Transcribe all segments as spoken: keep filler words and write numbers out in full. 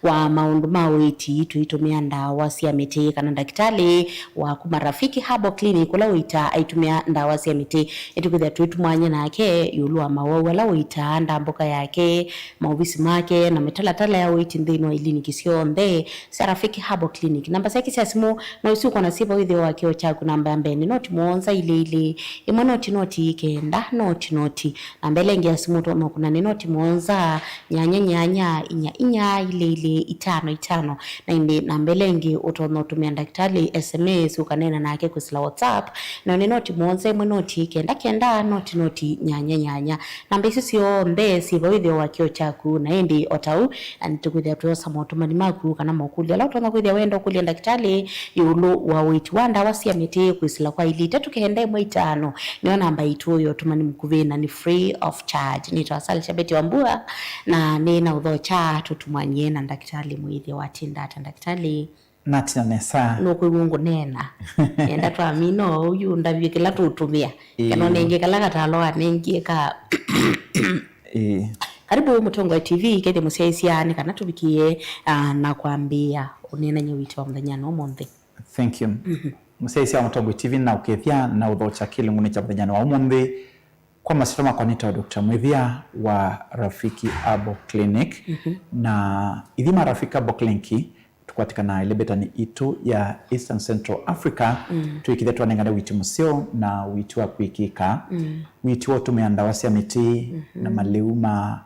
wa maũndũ ma ũiiti tũitũmĩa ndawa sya mĩtĩ, kana ndakĩtalĩ wa kuma Rafiki Herbal Clinic ũla ũiitaa aitũmĩa ndawa sya mĩtĩ. Nĩtũkwĩthĩa tũitumany'a nake ĩũlũ wa mawau ala ũiitaa, ndambũka yake, maovisi make, na mĩtalatala ya ũiiti nthĩnĩ wa iliniki syonthe sya Rafiki Herbal Clinic. Namba syake sya simũ no isu ũkwona syĩ vau ĩtheo wa kĩoo kyaku. Namba ya mbee nĩ noti mũonza ilĩ ilĩ, ĩmwe noti noti kenda noti noti. Namba ĩla ĩngĩ ya simũ ũtonya ũkũna nĩ noti mũonza nyanya nyanya inya inya ilĩ ilĩ itano itano. Na ĩndĩ namba ĩla ĩngĩ ũtonya ũtũmĩa ndakĩtalĩ S M S ũkaneena nake kwĩsĩla WhatsApp, nayo nĩ noti mũonza ĩmwe noti kenda kenda noti noti nyanya nyanya. Namba isu syonthe syĩ vau ĩtheo wa kĩoo kyaku, na ĩndĩ o ta ũu, na nĩtũkwĩthĩa tũyosa motũmani maku kana mokũlyo ala ũtonya kwĩthĩa wenda ũkũlya ndakĩtalĩ ĩũlũ wa ũiiti wa ndawa sya mĩtĩ kwĩsĩla kwa ilĩ itatũ kenda ĩmwe itano. Nĩyo namba itũ ya ũtũmani mũkuvĩ na nĩ free of charge. Nĩtawa Sally Shabeti Wambua, na nĩ na ũthokya tũtumany'e na ndakĩtalĩ mwĩthĩa watinda ata ndakĩtalĩ. Natina nesa. Nũkwĩw'a ngũneena. Enda twamina ũu yu ndavye kĩla tũũtũmĩa. Ĩĩ. Kana ũnenge kala katalo anengie ka. Ĩĩ. Karibu Mũtongoi T V, kethĩa mũsyaĩĩsya nĩ kana tũvikie, ah, na kwambĩĩa ũneenany'a witũ wa mũthenya na ũmũnthĩ. Thank you. Mhm. Mũsyaĩĩsya wa Mũtongoi T V na ũkethya na ũthokya kĩlungunĩ kya mũthenya wa ũmũnthĩ. Kwa masyĩtwa makwa nĩtawa Doctor Mwĩthĩa wa Rafiki Herbal Clinic. Mhm. Na ithyĩ ma Rafiki Herbal Clinic tũkwatĩkanaa ĩlembetani itũ ya Eastern Central Africa, mm, twĩkĩthe twanengane ũiiti mũseo na ũiiti wa kwĩkĩka, mm, ũiiti wa ũtũmĩa ndawa sya mĩtĩ, mhm, na malĩu ma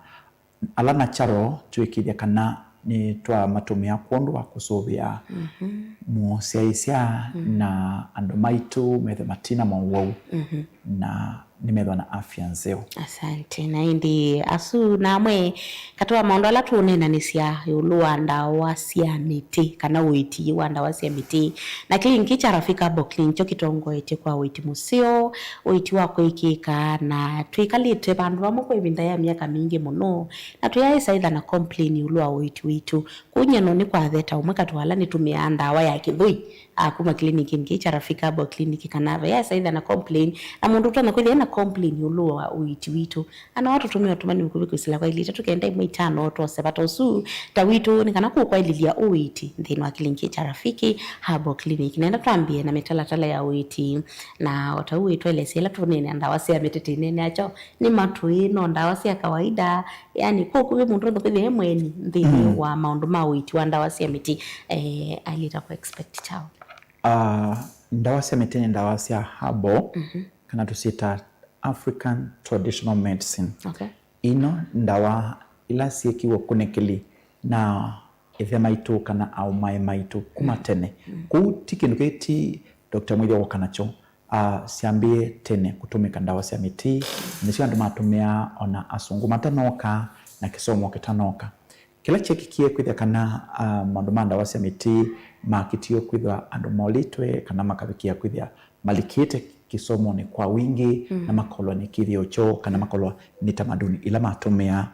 ala natural twĩkĩthya kana nĩtwamatũmĩa kwondũ wa kũsũvĩa, mhm, mũsyaĩĩsya, mm, na andũ maitũ methwe matina mowau, mhm, na nĩmethwa na afya nzeo. Asante. Na ĩndĩ asu namwe katĩ wa maũndũ ala tũũneenanĩsya ĩũlũ wa ndawa sya mĩtĩ kana ũiiti wa ndawa sya mĩtĩ, na kĩliniki kya Rafiki Herbal Clinic kyo kĩtongoetye kwa ũiiti mũseo, ũiiti wa kwĩkĩka, na twĩkalĩte vandũ vamwe kwa ĩvinda ya myaka mingĩ mũno, na tũyaĩsa ĩtha na complain ĩũlũ wa ũiiti witũ. Kwoou nyie no nĩkwathe ta ũmwe katĩ wa ala nĩtũmĩaa ndawa ya kĩthũi, a, kuma kĩlinikinĩ kĩĩ kya Rafiki Herbal Clinic kana vayaĩsa ĩtha na complain, na mũndũ ũtonya kwĩthĩa ena complain ĩũlũ wa ũiiti witũ. Ana watũtũmĩa ũtũmani mũkuvĩ kwĩsĩla kwa ilĩ itatũ kenda ĩmwe itano twose vata ũsu ta witũ nĩ kana kũkwaĩlĩlya ũiiti nthĩnĩ wa kĩliniki kya Rafiki Herbal Clinic. Nenda twambĩe na mĩtalatala ya ũiiti, na o ta ũu wĩtwelesya ĩla tũneenea ndawa sya mĩtĩ tũineenea kyaũ, nĩ matũĩ, no ndawa sya kawaida, yani kwa ũkuvĩ mũndũ ũnthe kwĩthĩa e mweni nthĩnĩ, mm, wa maũndũ ma ũiiti wa ndawa sya mĩtĩ, eh, ailĩta kũ expect kyaũ? Ah, ndawa sya mĩtĩ nĩ ndawa sya herbal, mhm, kana tũsyĩtaa African traditional medicine. Okay. Ino ndawa ila syĩkiwe ũkunĩkĩli na ĩthe maitũ kana aũmae maitũ kuma, mm, tene. Mm. Kũu ti kĩndũ kĩĩ ti Doctor Mwĩthĩa woka nakyo. Ah, syambĩĩe tene kũtũmĩka ndawa sya mĩtĩ, nĩsyo andũ matũmĩaa ona asũngũ matanoka na kĩsomo kĩtanoka. Kĩla kyeekĩkie kwĩthĩa kana, ah, maũndũ ma ndawa sya mĩtĩ makĩtie kwĩthĩwa andũ molĩtwe kana makavikĩa kwĩthĩa malikĩte kĩsomonĩ kwa wingĩ, mm, na makolwa nĩ kĩthĩo kyoo kana makolwa nĩ tamaduni ila matũmĩaa.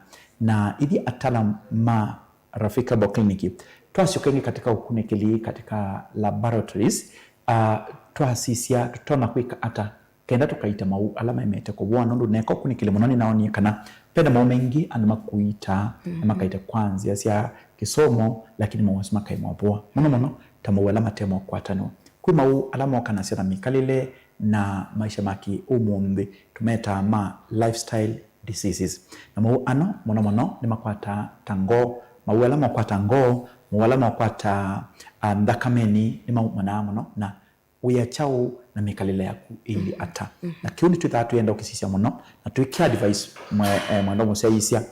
Na ithyĩ ataalam ma Rafiki Herbal Clinic twasyoka ĩngĩ katika ũkunĩkĩli, katika laboratories, ah, twasisya tũtonya kwĩka ata kenda tũkaita mawau ala maemete kũvoa, nũndũ neka ũkunĩkĩli mũno nĩnaonie kana vena mawau maingĩ andũ makuitaa, mhm, na makaita kwa nzĩa sya kĩsomo, lakini mawau asu makaema ũvoa. Mũno mũno ta mawau ala mate ma ũkwatanĩwa. Kwĩ mawau ala mokanasya na mĩkalĩle na maisha ma kĩ ũmũnthĩ, tũmetaa ma lifestyle diseases. Na mawau ano mũno mũno nĩmakwataa ta ngoo, mawau ala mokwata ngoo, mawau ala mokwata, ah, nthakamenĩ nĩmaumanaa mũno na wĩa kyaũ na mĩkalĩle yaku ĩilyĩ ata. Mhm. Na kĩu nĩtwĩthaa twĩenda ũkĩsisya mũno, na twĩkĩa advice mwe-, eh, mwendwa mũsyaĩĩsya.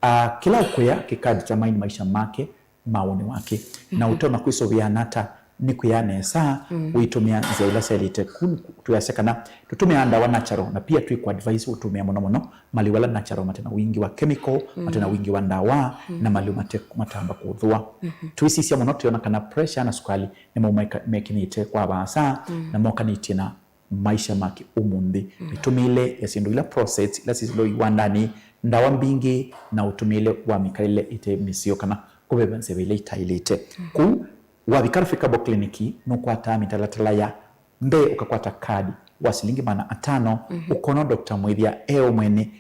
Ah, kĩla ũkũya kĩka determine maisha make, mawoni wake. Na, mhm, ũtonya kwĩsũvĩana ata nĩ kwĩya nesa, mm, ũitũmĩa nzĩa ila syaĩlĩte. Ku twĩasya kana tũtũmĩaa ndawa natural, na pia twĩkũ advise ũtũmĩa mũno mũno malĩu ala natural, mate na wingĩ wa chemical, mm, mate na wingĩ wa ndawa, mm, na malĩu mate-, matamba kũthũa. Mhm. Twĩsisya mũno twĩona kana pressure na sukali nĩmo meka-, mekinĩte kwa vaasa, mm, na mokanĩtye na maisha ma kĩ ũmũnthĩ. Mm. Mĩtũmĩĩle ya syĩndũ ila processed, ila syĩsĩlwe iwandanĩ, ndawa mbingĩ, na ũtũmĩĩle wa mĩkalĩle ĩte mĩseo kana kũveva nzeve ila itaĩlĩte. Mm. Kũu, wavika Rafiki Herbal Clinic, nũkwataa mĩtalatala ya mbee, ũkakwata kadi wa silingi maana atano, mhm, ũkona Doctor Mwĩthĩa e o mwene,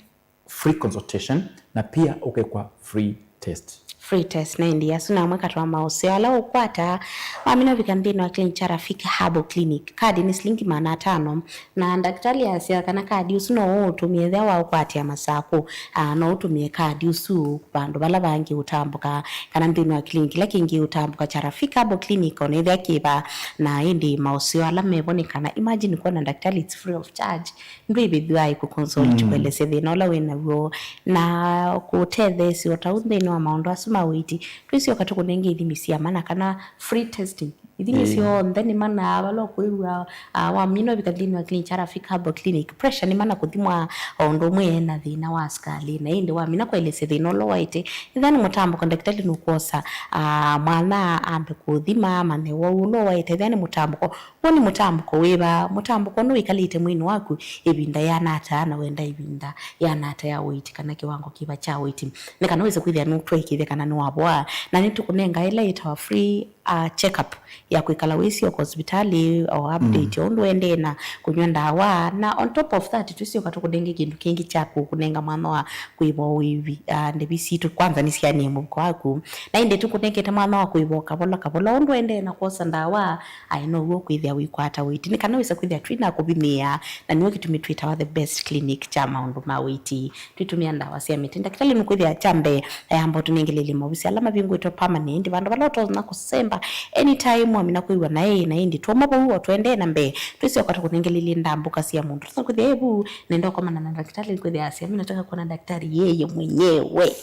free consultation, na pia ũkekwa free test. Free test, na ĩndĩ asu namwe katwa maũseo ala ũkwata wamina ũvika nthĩnĩ wa clinic kya Rafiki Herbal Clinic. Kadi nĩ silingi maana atano, na ndakĩtalĩ asya kana kadi ũsu no ũũtũmĩe ethĩwa waũkwatĩa Masakũ. Ah, no ũtũmĩe kadi ũsu vandũ vala vangĩ ũtambũka, kana nthĩnĩ wa clinic kĩla kĩngĩ ũtambũka kya Rafiki Herbal Clinic, ona ethĩwa kĩva. Na ĩndĩ maũseo ala mevo nĩ kana, imagine kwona ndakĩtalĩ, it's free of charge. Ndwĩvĩthw'a aĩkũconsult, mm, kũelesya thĩna ũla wĩ naw'o, na kũtetheesya o ta ũu nthĩnĩ wa maũndũ asu ma ũiiti. Twĩsyoka tũkũnenge ithimi sya mana, kana free testing. Ithimi, ĩĩ, syonthe nĩ mana, vala ũkwĩw'a, ah, wamina ũvika nthĩnĩ wa clinic kya Rafiki Herbal Clinic. Pressure nĩ mana kũthimwa o ũndũ ũmwe ena thĩna wa sukali. Na ĩndĩ wamina kũelesya thĩna ũla waĩte, ethĩwa nĩ mũtambũko, ndakĩtalĩ nũkwosa, ah, mwanya ambe kũthima, amanye wau ũla waĩte. Ethĩwa nĩ mũtambũko, w'o nĩ mũtambũko wĩva? Mũtambũko nũĩkalĩte mwĩĩnĩ waku ĩvinda yĩana ata, na wenda ĩvinda yĩana ata ya ũiiti, kana kĩwango kĩva kya ũiiti, nĩ kana wĩse kwĩthĩa nũtwaĩkĩthya kana nĩwavoa. Na nĩtũkũnenga ĩla yĩtawa free, uh, check-up ya kwĩkala wĩsyoka hospitalĩ, o update, mm, o ũndũ ũendee na kũnyw'a ndawa. Na on top of that, twĩsyoka tũkũnenge kĩndũ kĩngĩ kya kũkũnenga mwanya wa kũĩva ũĩvi, uh, ndĩvi sitũ kwanza nĩsianĩe mũvuko waku. Na ĩndĩ tũkũnengete mwanya wa kũĩva o kavola kavola o ũndũ ũendee na kwosa ndawa. Aĩ now'o kwĩthĩa wĩkwata ũiiti, nĩ kana wĩse kwĩthĩa twĩ na kũvimĩĩa, na nĩw'o kĩtumi twĩtawa the best clinic kya maũndũ ma ũiiti. Twĩtũmĩa ndawa sya mĩtĩ. Ndakĩtalĩ nũkwĩthĩa kya mbee ayamba ũtũnengeleelye maovisi ala mavingũĩtwe permanent, vandũ vala ũtonya kũsemba anytime wamina kwĩw'a naĩ. Na ĩndĩ twauma vau, o tũendee na mbee, twĩsyoka tũkũnengeleelye ndambũka sya mũndũ. Tũtonya kwĩthĩa ĩ vu, nenda ũkomana na ndakĩtalĩ, nĩkwĩthĩa asya, "Mi nataka kuona daktari yeye mwenyewe."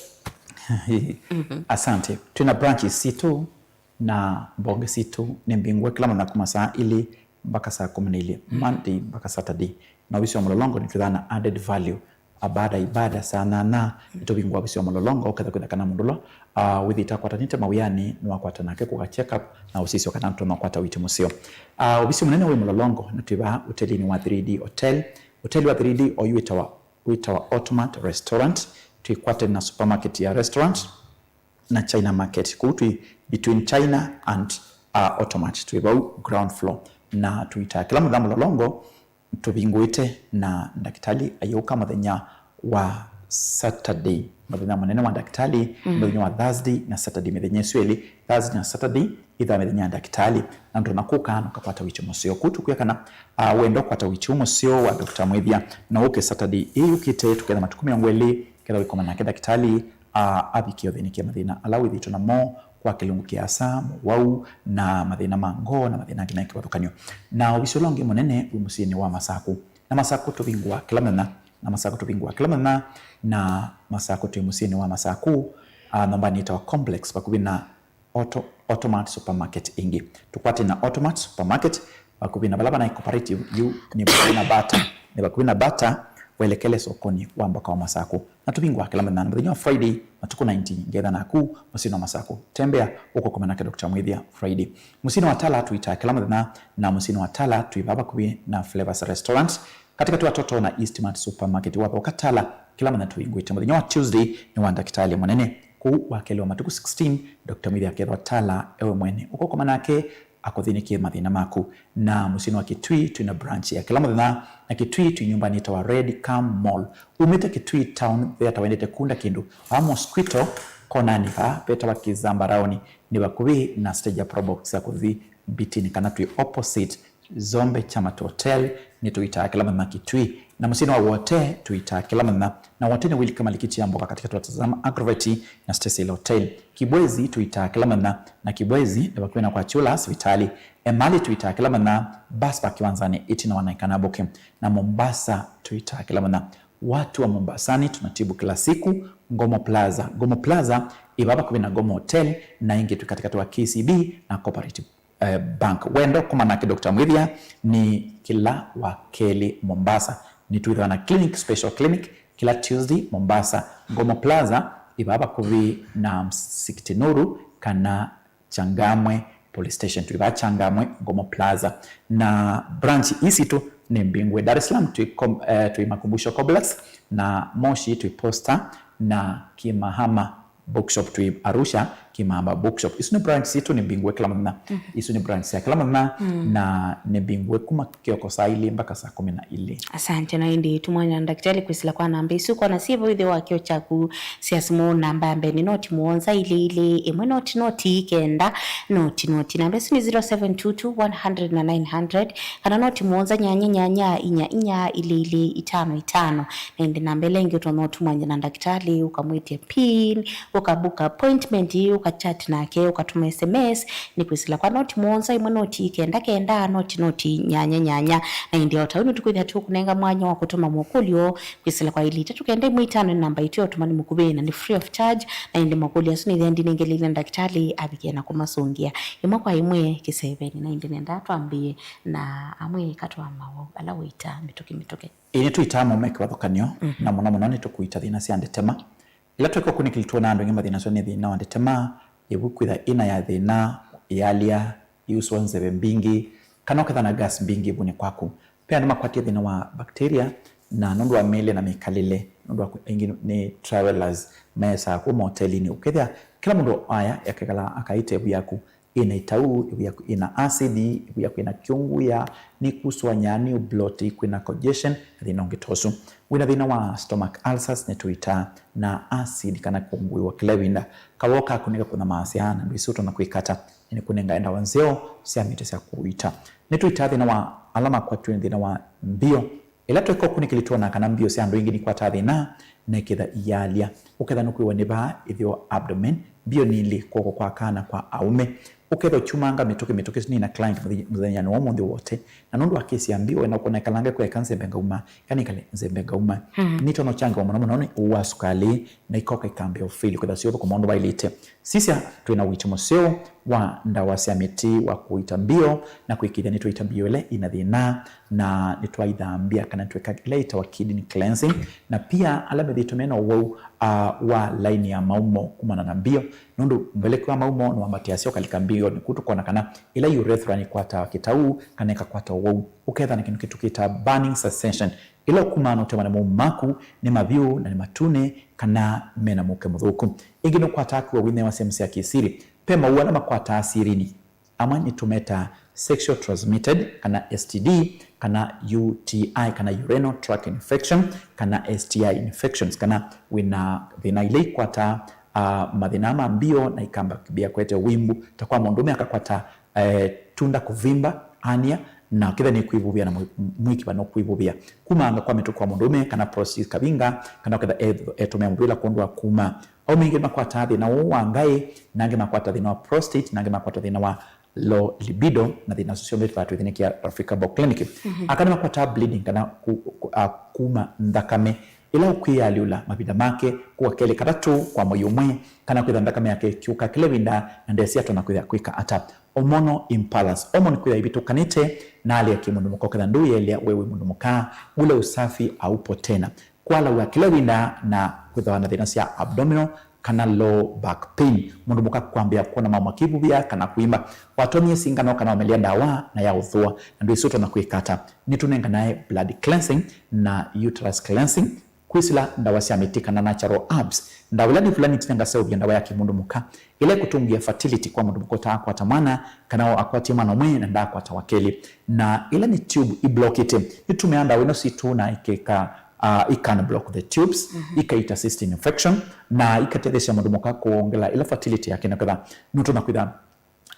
Mhm. Asante. Twĩna branches sitũ na mbonge sitũ nĩ mbingũe kĩla mũthenya kuma saa ilĩ mpaka saa kũmi na ilĩ, mm, Monday mpaka Saturday. Na ovisi wa Mlolongo nĩtwĩthaa na added value. A, baada ya ibada saa nyanya, mm, nĩtũvingũa ovisi wa Mlolongo, ũketha kwĩtha kana mũndũ ũla, ah, wĩthĩĩte akwatanĩte mawĩanĩ, nĩwakwata nake kũka check up na ũsisya kana nĩtũnakwata ũiiti mũseo. Ah, ovisi mũnene wĩ Mlolongo, na twĩ vaa ũtelinĩ wa three D Hotel. Ũteli wa three D oyu wĩtawa, wĩtawa Ottomat Restaurant. Twĩkwatene na supermarket ya restaurant na China Market. Kũu twĩ between China and, uh, Ottomat. Twĩ vau ground floor. Na tũitaa kĩla mũthenya Mlolongo tũvingũĩte na ndakĩtalĩ ayũka mũthenya wa Saturday. Mũthenya mũnene wa ndakĩtalĩ, mm, mũthenya wa Thursday na Saturday, mĩthenya ĩsu ĩlĩ, Thursday na Saturday, ĩthaa mĩthenya ya ndakĩtalĩ. Na ndona kũka na ũkakwata ũiiti mũseo. Kũu tũkwĩa kana, uh, wenda ũkwata ũiiti ũũ mũseo wa Doctor Mwĩthya, no ũke Saturday ĩĩ yũkĩte, tũketha matukũ mĩongo ĩlĩ, ketha wĩkoma nake ndakĩtalĩ, a, avikie ũthĩnĩkĩa mathĩna ala wĩthĩĩtwe namo kwa kĩlungu kĩasa, mũwau, na mathĩna ma ngoo, na mathĩna angĩ me kĩvathũkany'o. Na ovisi ũla ũngĩ mũnene wĩ mũsyĩnĩ wa Masakũ. Na Masakũ tũvingũa kĩla mũthenya, na Masakũ tũvingũa kĩla mũthenya, na Masakũ twĩ mũsyĩnĩ wa Masakũ, a, nyũmbanĩ ĩtawa Complex, vakuvĩ na Auto-, Automat Supermarket ĩngĩ. Tũkwate na Automat Supermarket, vakuvĩ na vala vanaĩ cooperative yu, nĩ vakuvĩ na Bata. Nĩ vakuvĩ na Bata, welekele sokonĩ wa mboka wa Masakũ. Na tũvingũa kĩla mũthenya, na mũthenya wa Friday, matukũ ninety, ngetha naku mũsyĩnĩ wa Masakũ. Tembea, ũkũkoma nake Doctor Mwĩthya Friday. Mũsyĩnĩ wa Tala tũitaa kĩla mũthenya, na mũsyĩnĩ wa Tala twĩ vaa vakuvĩ na Flavors Restaurant, katĩkatĩ wa Total na Eastmart Supermarket. Wathoka Tala, kĩla mũthenya tũvingũĩte. Mũthenya wa Tuesday nĩ wa ndakĩtalĩ mũnene. Kũu wakelĩ wa matukũ sixteen, Doctor Mwĩthya akethwa Tala ewe mwene. Ũkũkoma nake, akũthĩnĩkĩe mathĩna maku. Na mũsyĩnĩ wa Kitui twĩna branch ya kĩla mũthenya, na Kitui twĩ nyũmbanĩ ĩtawa Red Calm Mall. Umĩte Kitui town, theatre wendete kunda kĩndũ, vaa Mosquito, konanĩ vaa vetawa Kizambaraoni, nĩ vakuvĩ na stage ya Probox ya kũthi Mbitini, kana twĩ opposite Zombe Chamat Hotel, nĩtũitaa kĩla mũthenya Kitui. Na mũsyĩnĩ wa Wote tũitaa kĩla mũthenya. Na Wote nĩ wĩlika malikiti ya mboka katĩkatĩ wa Tazama Agrovet na Stacyl Hotel. Kibwezi tũitaa kĩla mũthenya, na Kibwezi nĩ vakuvĩ na kwa Chula sivitalĩ. Emali tũitaa kĩla mũthenya, bus park kĩwanzanĩ ĩtina wa Naikana Book. Na Mombasa tũitaa kĩla mũthenya. Watu wa Mombasani tunatibu kila siku, Ngomo Plaza. Ngomo Plaza ĩ vaa vakuvĩ na Ngomo Hotel, na ĩngĩ twĩ katĩkatĩ wa K C B na Cooperative, eh, Bank. Wenda ũkoma nake Doctor Mwĩthya nĩ kĩla wakelĩ Mombasa. Nĩtwĩthĩwa na clinic, special clinic, kĩla Tuesday Mombasa. Ngomo Plaza ĩ vaa vakuvĩ na Msikiti Nuru kana Changamwe Police Station, twĩ vaa Changamwe, Ngomo Plaza. Na branch ii sitũ nĩ mbingũe. Dar es Salaam twĩ Com-, eh, twĩ Makumbusho Complex, na Moshi twĩ Posta, na Kimahama Bookshop twĩ Arusha, Kimamba Bookshop. Isu nĩ branch sitũ, nĩ mbingũe kĩla mũthenya. Isu nĩ branch sya kĩla mũthenya, na nĩ mbingũe kuma kĩoko saa ilĩ mpaka saa kũmi na ilĩ. Asante. Na ĩndĩ tumwanya na ndakĩtalĩ kwĩsĩla kwa namba isu, kona syĩ vau ĩtheo wa kĩo kyaku sya simũ. Namba ya mbee nĩ noti mũonza ilĩ ilĩ ĩmwe noti noti kenda noti noti. Namba isu nĩ zero seven two two one hundred na nine hundred, kana noti mũonza nyanya nyanya inya inya ilĩ ilĩ itano itano. Na ĩndĩ namba ĩla ĩngĩ ũtonya ũtumwanya na ndakĩtalĩ, ũkamwĩtya pin, ũkabook appointment, ũkachat nake, ũkatũma S M S, nĩ kwĩsĩla kwa noti mũonza ĩmwe noti kenda kenda noti noti nyanya nyanya. Na ĩndĩ o ta ũu nĩtũkwĩthĩa tũkũnenga mwanya wa kũtũma mũkũlyo kwĩsĩla kwa ilĩ itatũ kenda ĩmwe itano nĩ namba itũ ya ũtũmani mũkuvĩ, na nĩ free of charge. Na ĩndĩ makũlyo asu nĩthĩa ndinengeleile ndakĩtalĩ avikie na kũmasũngĩa ĩmwe kwa ĩmwe kĩsevenĩ. Na ĩndĩ nenda twambĩĩe na amwe katwa mawau ala wĩta mĩtũkĩ mĩtũkĩ. Ĩĩ, nĩtũitaa maume kĩvathũkany'o, na mũno mũno nĩtũkũita thĩna sya ndetema. Ĩla tweka ũkunĩkĩli, twona andũ aingĩ mathĩnasw'a nĩ thĩna wa ndetema, ĩvu kwĩtha ĩna ya thĩna, ĩyalya, iusũa nzeve mbingĩ, kana ũketha na gas mbingĩ ĩvunĩ kwaku. Ve andũ makwatie thĩna wa bacteria, na nũndũ wa mĩĩle na mĩkalĩle, nũndũ wa kũ-, aingĩ nĩ travelers, mesaa kũu mahotelinĩ, ũkethĩa kĩla mũndũ aya akekala akaita ĩvu yaku ĩna itau, ĩvu yaku ĩna acid, ĩvu yaku ĩna kyũngũya, nĩkusũanyaa, nĩ bloat, kwĩna congestion, na thĩna ũngĩ ta ũsu. Wĩna thĩna wa stomach ulcers, nĩ tũitaa, na acid kana kũngũĩwa kĩla ĩvinda. Kawoo kaku nĩkakũnyamasya, na ndwĩsĩ ũtonya kwĩka ata. Nĩnĩkũnengae ndawa nzeo sya mĩtĩ sya kũita. Nĩtũitaa thĩna wa ala makwatiwe nĩ thĩna wa mbio. Ĩla tweka ũkunĩkĩli, twonaa kana mbio sya andũ aingĩ nikwataa thĩna, na ĩketha iyalya. Ũketha nũkwĩwa nĩ vaa ĩtheo, abdomen, mbio nĩ ilĩ, kw'oko kwa kana kwa aũme. Ũketha ũkyumanga mĩtũkĩ mĩtũkĩ, nĩ na client mũthi-, mũthenyanĩ wa ũmũnthĩ wote. Na nũndũ wa kesi ya mbio, wenda kũona ĩkalange kwa ĩka nzembe ngauma, kana ĩkale nzembe ngauma. Nĩtonya ũkyangĩwa mũno mũno nĩ ũwau wa sukalĩ, na ikoka ikambĩa ũfeli kwĩtha syothe kwa maũndũ vaĩlĩte. Sisya, twĩ na ũiiti mũseo wa ndawa sya mĩtĩ wa kũita mbio na kwĩkĩĩthya nĩtwaita mbio ĩla ina thĩna, na nĩtwaithambya kana twĩka ĩla ĩtawa kidney cleansing, na pia ala methĩĩtwe mena ũwau, ah, wa laini ya maumo kumana na mbio, nũndũ mbeleki wa maumo nĩwambatĩasya ũkalika mbionĩ, kũu tũkona kana ĩla urethra nĩkwataa kĩtau kana ĩkakwata ũwau, ũkethana kĩndũ kĩtũ kĩtaa burning sensation, ĩla ũkumaa na ũtemwa nĩ maumo maku, nĩ mavyũ na nĩ matune, kana mena mũuke mũthũku. Ĩngĩ nũkwataa kwĩwa wĩnewa sehemu sya kĩsiri. Ve mawau ala makwataa sirinĩ. Amwe nĩtũmetaa sexual transmitted, kana S T D, kana U T I, kana urinary tract infection, kana S T I infections, kana wĩna thĩna ila ikwataa, ah, mathĩna ma mbio na ikambĩĩa kũete wimbu, ta kwa mũndũũme akakwata, eh, tunda kũvimba, hernia, na kĩtha nĩ kwĩvuvĩa na mwi-, mwĩkiva no kwĩvuvĩa. Kumanga kwa mĩtũkĩ kwa mũndũũme, kana prostate kavinga, kana ũketha e-, etũmĩa mũvĩla kwondũ wa kuma. Aũme aingĩ nĩmakwataa thĩna ũũ wa ngaĩ, na angĩ makwata thĩna wa prostate, na angĩ makwata thĩna wa low libido, na thĩna ũsu syonthe twĩthĩnĩkĩa Rafika Herbal Clinic. Aka nĩmakwataa bleeding, kana ku-, ku-, a, kuma nthakame. Ĩla ũkwĩalyũla mavinda make, kũka kelĩ katatũ kwa mwei ũmwe, kana kwĩtha nthakame yake ĩkyũka kĩla ĩvinda na ndesĩ atonya kwĩtha kwĩka ata. Hormonal imbalance. Hormone kwĩtha ivĩtũkanĩte na hali ya kĩmũndũ mũka, ũketha ndũyelea we wĩ mũndũ mũka, ule usafi haupo tena. Kwalaw'a kĩla ĩvinda na kwĩthĩwa na thĩna sya abdominal kana low back pain. Mũndũ mũka kwambĩĩa kwona maumo makĩvuvĩa kana kwimba. Watonyie singano kana wamelea ndawa na yaũthũa, na ndwĩsĩ ũtonya kwĩka ata. Nĩtũnenganae blood cleansing na uterus cleansing, kwĩsĩla ndawa sya mĩtĩ kana natural herbs. Ndawa ila nĩ fulani itinengaseũvya ndawa ya kĩmũndũ mũka, ĩla ĩkũtũngĩa fertility kwa mũndũ mũka ũtaakwata mwana, kana akwatie mwana ũmwe na ndaakwata wa kelĩ. Na ĩla nĩ tube iblokĩte, nĩtũmĩaa ndawa ĩno sitũ na ikeka, uh, ikan block the tubes, ikaita cyst infection, na ikatetheesya mũndũ mũka kũongela ĩla fertility yake, na ketha nũtonya kwĩtha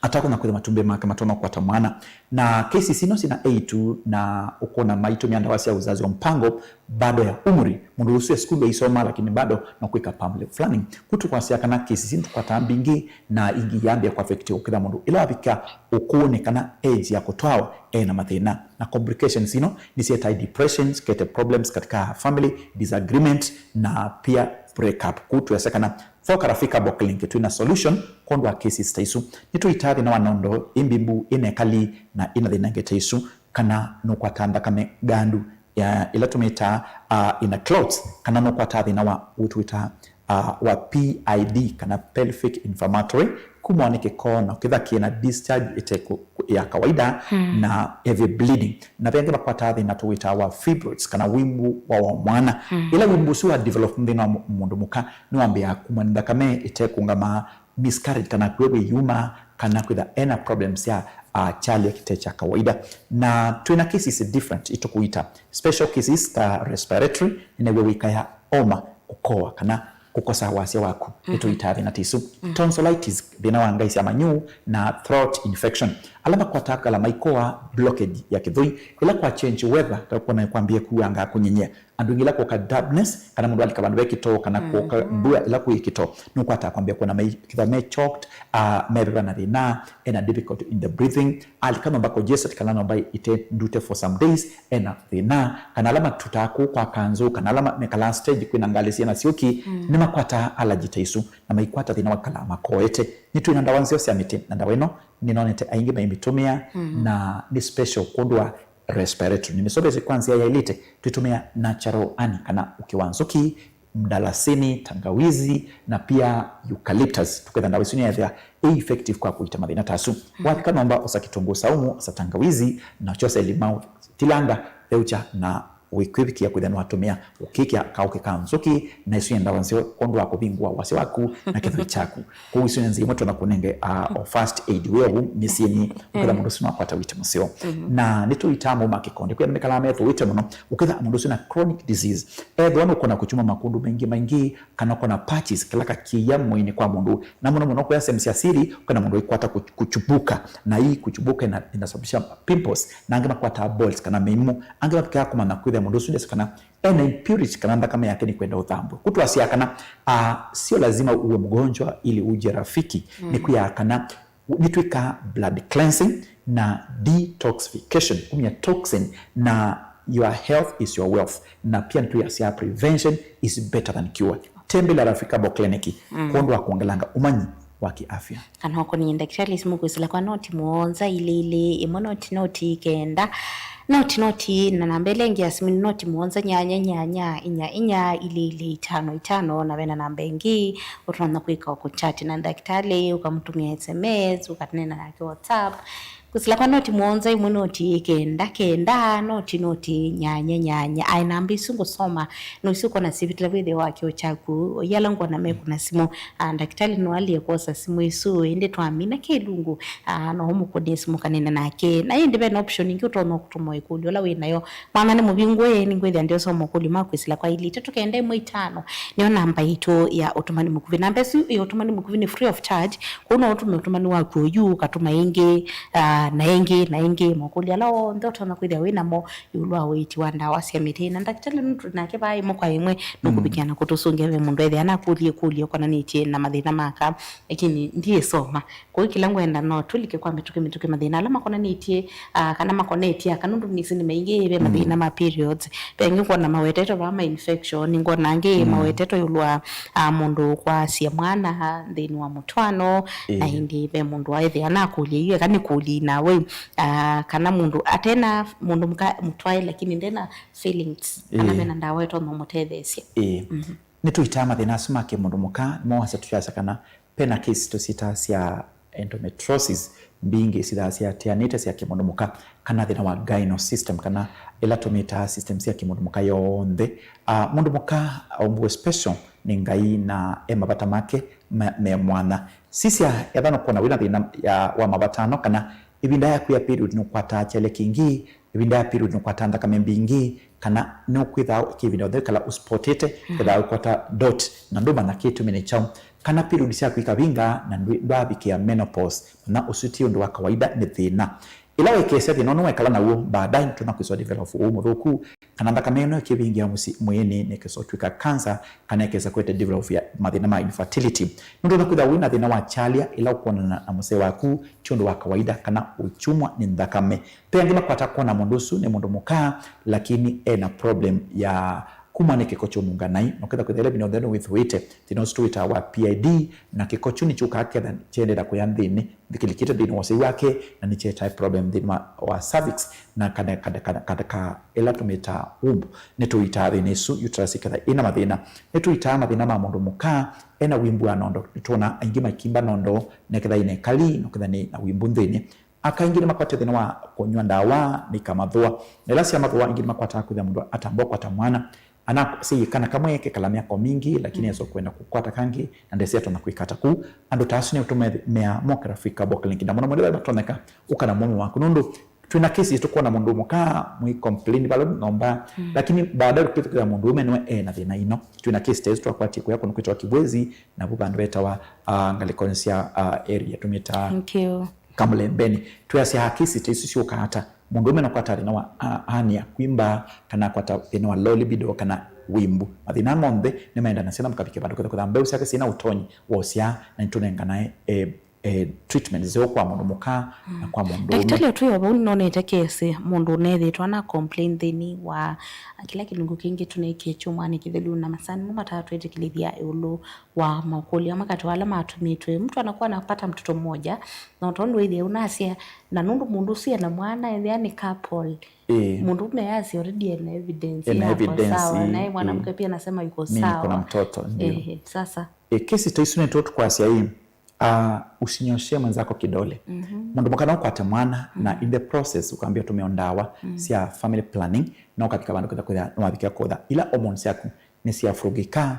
atakonya kwĩtha matumbĩ make matonya kwata mwana. Na cases ino sina A two na ũkona maitũmĩa ndawa sya uzazi wa mpango baada ya umri, mũndũ ũsu e sukulu aisoma, lakini bado no kwĩka family planning. Kũu tũkwasya kana cases ino tũkwataa mbingĩ na ingĩ yambĩa kũaffect ũketha mũndũ ĩla wavika ũkũũnĩ kana age ya kũtwawa ena mathĩna. Na complications ino nĩsyĩtae depression, sikete problems katika family, disagreement na pia breakup. Kũu twĩasya kana Thoka Rafika Herbal Clinic twĩ na solution kwondũ wa cases ta isu. Nĩtũitaa thĩna wa nondo ĩ mbimbu, ĩna ĩkali, na ĩna thĩna ĩngĩ ta isu, kana nũkwata nthakame ngandu, ya, ĩla tũmĩtaa, uh, ĩna clots, kana nũkwata thĩna wa ũtwĩta, uh, wa P I D, kana pelvic inflammatory, kumwa nĩ kĩko na kĩtha kĩna discharge ĩte kũ-, kũ-, ya kawaida, na heavy bleeding. Na ve angĩ makwataa thĩna tũwĩtaa wa fibroids, kana wimbu wa, wa mwana. Ĩla wimbu ũsu wa develop nthĩnĩ wa mũ-, mũndũ mũka, nĩwambĩaa kuma nthakame ĩtekũngama miscarriage kana kwĩ wĩyuma kana kwĩtha ena problems ya uh, kyalya kĩte kya kawaida. Na twĩna cases different itũkũita special cases ta respiratory, nĩnaw'o wĩkaya homa, kũkoa kana kũkosa wasya waku, nĩtũitaa thĩna ta isu. Tonsillitis, thĩna wa ngai sya manyũ, na throat infection. Ala makwataa kala maikoa blockage ya kĩthũi, ĩla kwa change weather, ta kwona kwambie kuanga kũnyenyea. Andũ aingĩ ĩla kwoka dampness, kana mũndũ alika vandũ ve kĩtoo, kana kwoka mbua ĩla kwĩ kĩtoo, nũkwataa kwambia kwona mai-, kĩtha me choked, uh, meveva na thĩna, ena difficult in the breathing, alika nyũmba congested, kana nyũmba ite ndute for some days, ena thĩna, kana ala matutaa kũu kwa kanzũ, kana ala ma-, mekalaa stage kwĩna ngalĩ syĩna syũki, nĩmakwataa allergy ta isu, na maikwata thĩna wa kala makoete. Nĩtwĩ na ndawa nzeo sya mĩtĩ, na ndawa ĩno nĩnonete aingĩ maimĩtũmĩa, na nĩ special kwondũ wa respiratory. Nĩmĩsovesye kwa nzĩa yaĩlĩte, twĩtũmĩa natural honey kana ũkĩ wa nzũkĩ, mdalasini, tangawizi, na pia eucalyptus. Tũkwĩtha ndawa isu nĩyethĩa ĩ effective kwa kũita mathĩna ta asu. Wavika nyũmba, osa kitunguu saumu, osa tangawizi, na kyose limau, tilanga, theũkya, na wĩkwĩvikĩa kwĩthĩa nĩwatũmĩa ũkĩkĩa kaũkĩ ka nzũkĩ, na isu nĩ ndawa nzeo kwondũ wa kũvingũa wasya waku na kĩthũi kyaku. Kwoou isu nĩ nzĩa imwe twona kũnenge, uh, o first aid wĩ ovu mĩsyĩnĩ, ũkĩtha mũndũ ũsu nĩwakwata ũiiti mũseo. Na nĩtũitaa mau ma kĩkonde, kwĩ andũ mekalaa methũĩte mũno, ũkĩtha mũndũ ũsu na chronic disease. Ethĩwa nũkona kũkyuma makũndũ maingĩ maingĩ, kana ũkona patches, kĩla kakĩia mwĩĩnĩ kwa mũndũ. Na mũno mũno kwĩ sehemu sya siri, kwĩna mũndũ wĩkwata kuch-, kuchubuka. Na hii kuchubuka ina-, inasababisha pimples, na angĩ makwataa boils kana mĩimũ. Angĩ mavikaa kũmanya kwĩthĩa mũndũ ũsu ndesĩ kana ena impurity kana nthakame yake nĩ kwenda ũthambwe. Kũtwasya kana, ah, sio lazima uwe mgonjwa ili uje rafiki. Nĩ kwĩaa kana nĩtwĩkaa blood cleansing na detoxification, kumya toxin, na your health is your wealth. Na pia nĩtwĩasya prevention is better than cure. Tembelea Rafiki Herbal Clinic kwondũ wa kwongelanga ũmanyi wa kiafya. Kana ũkũnĩe ndakĩtalĩ simũ kwĩsĩla kwa noti mũonza ilĩ ilĩ ĩmwe noti noti kenda, noti noti, na namba ĩla ĩngĩ ya simũ nĩ noti mũonza nyanya nyanya inya inya ilĩ ilĩ itano itano, na vena namba ĩngĩ ũtonya kwĩka o kũchati na ndakĩtalĩ, ũkamũtũmĩa S M S, ũkaneena nake WhatsApp. Kwĩsĩla kwa noti mũonza ĩmwe noti kenda kenda, noti noti nyanya nyanya. Aĩ namba isu ngũsoma, nũsĩ ũkona sivitĩla wĩthĩo wa kĩo kyaku. Yala ngwona mekũna simũ, ah, ndakĩtalĩ no alie kwosa simũ isu, ĩndĩ twamina kĩlungu, ah, no ũmũkũnĩe simũ kanene nake. Na ĩndĩ vena option ĩngĩ ũtonya kũtũma ĩkũlyo ũla wĩ nayo. Mwana nĩ mũvingũ ĩ, nĩngwĩthĩa ndyosoma ũkũlyo ma kwĩsĩla kwa ilĩ itatũ kenda ĩmwe itano. Nĩyo namba yitũ ya ũtũmani mũkuvĩ. Namba ĩsu ya ũtũmani mũkuvĩ nĩ free of charge. Kwoou no ũtũme ũtũmani waku oyu, ũkatũma ĩngĩ, ah, na ĩngĩ, na ĩngĩ. Mokũlyo ala onthe ũtonya kwĩthĩa wĩ namo ĩũlũ wa ũiiti wa ndawa sya mĩtĩ. Na ndakĩtalĩ nũndũ nake vaa ĩmwe kwa ĩmwe nũkũvikĩa na kũtũsũngĩa ve mũndũ ethĩa nakũlya ĩkũlyo konanĩtye na mathĩna maka, lakini ndiĩsoma. Kwoou kĩla ngwenda no tũlike kwa mĩtũkĩ mĩtũkĩ mathĩna ala makonanĩtye, ah, kana makonetye aka, nũndũ nĩsĩ nĩ maingĩ, ve mathĩna ma periods, ve angĩ ngwona mawetetwe vaa ma infection, ngwona angĩ mawetetwe ĩũlũ wa, ah, mũndũ kwasya mwana nthĩnĩ wa mũtwaano, na ĩndĩ ve mũndũ aethĩa nakũlya yu eka nĩkũlye nawe, ah, kana mũndũ atena mũndũ mũka mũtwae lakini ndena feelings kana mena ndawa ĩtonya ũmũtetheesya. Ĩĩ. Nĩtũitaa mathĩna asu ma kĩmũndũ mũka, nĩmo wasya tũkyasya kana vena case tũsitaa sya endometriosis mbingĩ sithaa syateanĩte sya kĩmũndũ mũka, kana thĩna wa gyno system, kana ĩla tũmĩtaa system sya kĩmũndũ mũka yonthe. Ah, mũndũ mũka aũmbũe special nĩ Ngai na e mavata make me, me mwanya. Sisya, ethĩwa nũkwona wĩna thĩna ya, wa mavata ano, kana ĩvinda yaku ya period nũkwataa kyele kĩngĩ, ĩvinda ya period nũkwataa nthakame mbingĩ, kana nũkwĩthaa kĩvinda ũtheu kala ũspotĩte, kwĩthaa ũkwata dot, na ndũmanya kĩtumi nĩ kyaũ, kana period syaku ikavinga na ndwĩ-, ndwavikĩa menopause, manya ũsu ti ũndũ wa kawaida, nĩ thĩna. Ĩla weekesya thĩna ũno wekala naw'o, baadaye nĩtũna kwĩswa develop ũu mũthũku, kana nthakame ĩno ĩkĩvingĩa mũsi-, mwĩĩnĩ nĩkesa ũtw'ĩka cancer, kana ĩkesa kwete develop ya mathĩna ma infertility. Nũndũ ona kwĩthaa wĩna thĩna wa kyalya ĩla ũkwonana na mũsee waku, ti ũndũ wa kawaida, kana ũkyumwa nĩ nthakame. Ve angĩ makwata kwona mũndũ ũsu nĩ mũndũ mũka, lakini ena problem ya kumwa nĩ kĩko kyũnunga naĩ, na ũketha kwĩtha ĩla ĩvinda yonthe nĩwĩthũĩte thĩna ũsu tũwĩtaa wa P I D, na kĩko kyu nĩkyũkaa ketha kyendee na kũya nthĩnĩ, kĩlikĩte nthĩnĩ wa ũsei wake, na nĩkyetae problem nthĩnĩ wa, wa cervix, na kana, kana, kana, kana ka ĩla tũmĩtaa womb, nĩtũitaa thĩna ĩsu uterus ĩketha ĩna mathĩna. Nĩtũitaa mathĩna ma mũndũ mũka ena wimbu wa nondo, nĩtwona aingĩ makimba nondo, neketha ĩna ĩkali, noketha nĩ na wimbu nthĩnĩ. Aka aingĩ nĩmakwatĩte thĩna wa kũnywa ndawa na ikamathũa. Na ĩla syamathũa, aingĩ nĩmakwataa kwĩthĩa mũndũ atambũa kwata mwana. Ana sĩ kana kamwe kekala myaka mingĩ, lakini mm, eso kwenda kũkwata kangĩ, na ndesĩ atonya kwĩkata kũu. Andũ ta asu nĩo tũmemeaa moke Rafika Bokling. Na mũno mũno ĩla matonyeka, ũka na mũũme waku. Nũndũ twĩna cases tũkwona mũndũ mũka mwĩ complain vala nyũmba, mm, lakini baadaye ũkĩthukĩra mũndũ ũme nĩwe e na thĩna ino. Twĩna case ta ĩsu twakwatie kũya kũndũ kwĩtawa Kibwezi, na vu vandũ vetawa, ah, ngalĩkonĩ sya, ah, area tũmĩtaa Thank you. Kamũlembeni. Twĩasya kesi ta isu syũkaa ata? Mũndũ ũme nakwata thĩna wa, ah, hernia, kwimba, kana akwata thĩna wa low libido, kana wimbu. Mathĩna aa monthe nĩmaendanasya na mũkavike vandũ ketha kwĩtha mbeũ syake syĩna ũtonyi wa ũsyaa, na nĩtũnenganae, eh, eh, treatment nzeo kwa mũndũ mũka na kwa mũndũ ũme. Ndakĩtalĩ ũtwĩ o vau nonete kesi mũndũ ũnethĩtwe ana complain nthĩnĩ wa kĩla kĩlungu kĩngĩ tũnekie kyumwanĩ kĩthelu, na masani nĩmataa twĩtĩkĩlĩthya ĩũlũ wa makũlyo amwe katĩ wa ala matũmĩtwe. Mtu anakuwa anapata mtoto mmoja, na ũtondũ wĩthĩa unasya, na nũndũ mũndũ ũsu ena mwana, ethĩa nĩ couple. Ĩĩ. Mũndũ ũme yasya already ena evidence ena yako evidence, sawa, ĩĩ, naye mwanamke ĩĩ, pia anasema yuko mimi niko na sawa. Mtoto, ndio. Ehe, sasa. E, kesi ta isu nĩtwo tũkwasya ĩ, ah, usinyoshee mwenzako kidole. Mhm. Mũndũ mũka no ũkwate mwana, na mhm, in the process ũkambia ũtũmĩo ndawa, mm, sya family planning, na ũkavika vandũ ketha kwĩtha nĩwavika kũtha. Ila hormones syaku nĩsyafurugĩka,